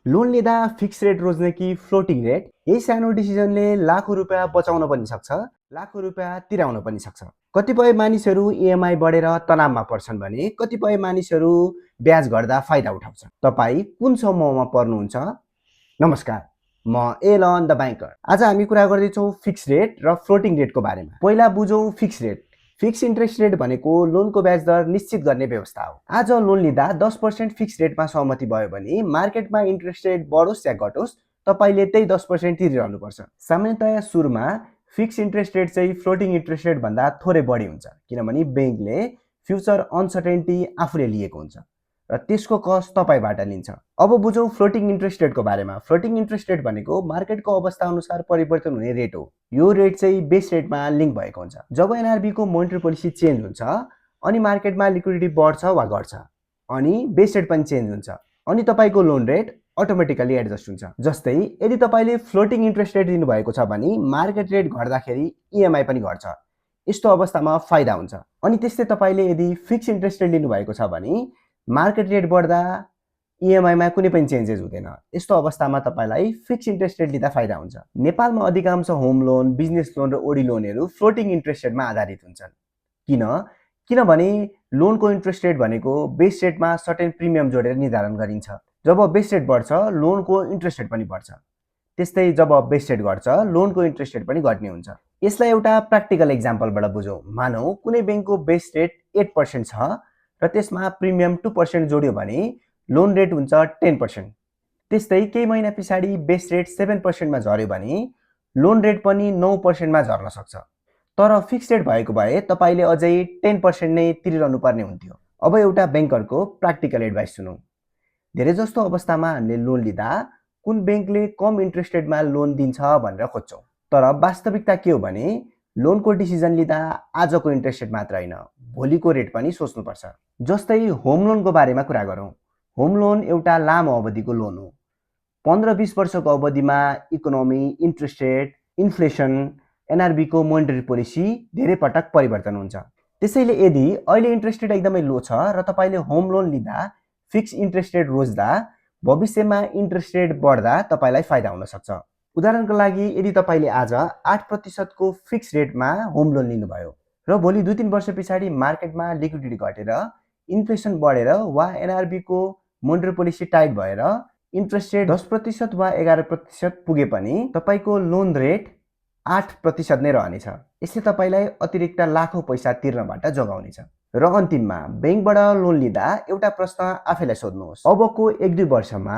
Loan लिँदा fix rate रोज्ने कि फ्लोटिङ रेट, यही सानो डिसिजनले लाखौँ रुपियाँ बचाउन पनि सक्छ, लाखौँ रुपियाँ तिराउन पनि सक्छ। कतिपय मानिसहरू इएमआई बढेर तनावमा पर्छन् भने कतिपय मानिसहरू ब्याज घट्दा फाइदा उठाउँछन्। तपाईँ कुन समूहमा पर्नुहुन्छ? नमस्कार, म एलन द ब्याङ्कर। आज हामी कुरा गर्दैछौँ फिक्स रेट र फ्लोटिङ रेटको बारेमा। पहिला बुझौँ fix rate. Fix interest rate भनेको लोनको ब्याज दर निश्चित गर्ने व्यवस्था हो। आज लोन लिँदा 10% फिक्स रेटमा सहमति भयो भने मार्केटमा इन्ट्रेस्ट रेट बढोस् या घटोस् तपाईले त्यही 10% तिरिरहनुपर्छ। सामान्यतया सुरुमा फिक्स इन्ट्रेस्ट रेट चाहिँ फ्लोटिङ इन्ट्रेस्ट रेट भन्दा थोरै बढी हुन्छ, किनभने बैंकले फ्युचर अनसर्टेनिटी आफूले लिएको हुन्छ र त्यसको कस्ट तपाईबाट लिन्छ। अब बुझौँ फ्लोटिङ इन्ट्रेस्ट रेटको बारेमा। फ्लोटिङ इन्ट्रेस्ट रेट भनेको मार्केटको अवस्था अनुसार परिवर्तन हुने रेट हो। यो रेट चाहिँ बेस रेटमा लिङ्क भएको हुन्छ। जब एनआरबी को मोनेटरी पोलिसी चेन्ज हुन्छ अनि मार्केटमा लिक्विडिटी बढ्छ वा घट्छ अनि बेस रेट पनि चेन्ज हुन्छ अनि तपाईको लोन रेट अटोमेटिकली एडजस्ट हुन्छ। जस्तै यदि तपाईले फ्लोटिङ इन्ट्रेस्ट रेट दिनुभएको छ भने मार्केट रेट घट्दाखेरि इएमआई पनि घट्छ। यस्तो अवस्थामा फाइदा हुन्छ। अनि त्यस्तै तपाईले यदि फिक्स इन्ट्रेस्ट रेट लिनुभएको छ भने मार्केट रेट बढ्दा इएमआईमा कुनै पनि चेन्जेस हुँदैन। यस्तो अवस्थामा तपाईलाई फिक्स इन्ट्रेस्ट रेट लिँदा फाइदा हुन्छ। नेपालमा अधिकांश होम लोन, बिजनेस लोन र ओडी लोनहरू फ्लोटिङ इन्ट्रेस्ट रेटमा आधारित हुन्छन्। किनभने लोनको इन्ट्रेस्ट रेट भनेको बेस रेटमा सर्टेन प्रिमियम जोडेर निर्धारण गरिन्छ। जब बेस रेट बढ्छ लोनको इन्ट्रेस्ट रेट पनि बढ्छ। त्यस्तै जब बेस रेट घट्छ लोनको इन्ट्रेस्ट रेट पनि घट्ने हुन्छ। यसलाई एउटा प्र्याक्टिकल एक्जाम्पलबाट बुझौँ। मानौ कुनै बैंकको बेस रेट 8% छ र त्यसमा प्रिमियम 2% जोड्यो भने लोन रेट हुन्छ 10%। त्यस्तै केही महिना पछाडि बेस रेट 7% मा झर्यो भने लोन रेट पनि 9% मा झर्न सक्छ। तर फिक्स रेट भएको भए तपाईले अझै 10% नै तिरिरहनु पर्ने हुन्थ्यो। अब एउटा बैंकरको प्र्याक्टिकल एडभाइस सुनौ। धेरै जस्तो अवस्थामा हामीले लोन लिँदा कुन बैंकले कम इन्ट्रेस्ट रेटमा लोन दिन्छ भनेर खोज्छौँ। तर वास्तविकता के हो भने लोनको डिसिजन लिँदा आजको इन्ट्रेस्ट रेट मात्र होइन, भोलिको रेट पनि सोच्नुपर्छ। जस्तै होम लोनको बारेमा कुरा गरौँ। होम लोन एउटा लामो अवधिको लोन हो। 15-20 वर्षको अवधिमा economy, interest rate, inflation, NRB को मोनेटरी पोलिसी धेरै पटक परिवर्तन हुन्छ। त्यसैले यदि अहिले इन्ट्रेस्ट रेट एकदमै लो छ र तपाईले होम लोन लिँदा फिक्स इन्ट्रेस्ट रेट रोज्दा भविष्यमा इन्ट्रेस्ट रेट बढ्दा तपाईलाई फाइदा हुन सक्छ। उदाहरणको लागि यदि तपाईले आज 8% को फिक्स रेटमा होम लोन लिनुभयो र भोलि 2-3 वर्ष पछाडि मार्केटमा लिक्विडिटी घटेर इन्फ्लेसन बढेर वा एनआरबी को मोनेटरी पोलिसी टाइट भएर इन्ट्रेस्ट रेट 10% वा 11% पुगे पनि तपाईको लोन रेट 8% नै रहनेछ। यसले तपाईलाई अतिरिक्त लाखौं पैसा तिर्नबाट जोगाउनेछ। र अन्तिममा बैंकबाट लोन लिँदा एउटा प्रश्न आफैलाई सोध्नुहोस्। अबको 1-2 वर्षमा